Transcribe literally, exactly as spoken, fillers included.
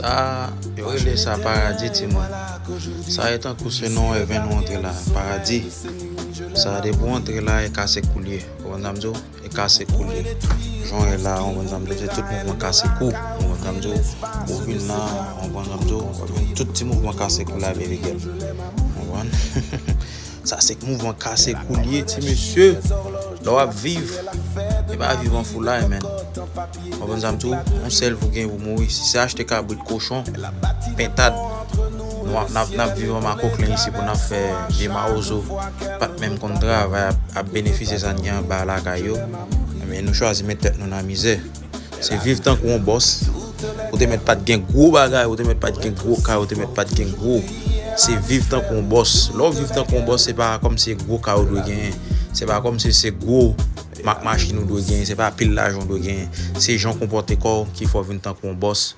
Sa, yo rele sa paradi, timoun. Sa e tankou se non heaven ou antre la, paradi. Sa, depi w antre la, e kase kou l ye. Ou konprann sa m di w? E kase kou l ye. Jan w ye la, ou konprann sa m di w? Se tout mouvman kase kou. Ou konprann sa m di w? Ou vin la, ou konprann sa m di w? Ou vin tout ti mouvman kase kou la, baby girl. Ou konprann? Sa se mouvman kase kou l ye, ti mesye. Lè w ap viv, e pa viv an foulay, menn. Ou konprann sa m di w? Yon sèl vi w gen pou mouri. Si se achte kabrit, kochon, pentad, nou ap, n ap, n ap viv an makoklen isi pou n ap fè vye mawozo, pa t menm konn travay, ap, ap benefisye sa n gen anba lakay yo. Men nou chwazi met tèt nou nan mizè. Se viv tankou yon bòs. Ou te mèt pa t gen gwo bagay, ou te mèt pa t gen gwo kay, ou te mèt pa t gen gwo. Se viv tankou yon bòs. Lè w viv tankou yon bòs, se pa kòmsi se gwo kay ou dwe genyen. Se pa kòmsi se gwo mak machin ou dwe genyen. Se pa pil lajan ou dwe genyen. Se jan w konpòte kò w ki fè w vin tankou yon bòs.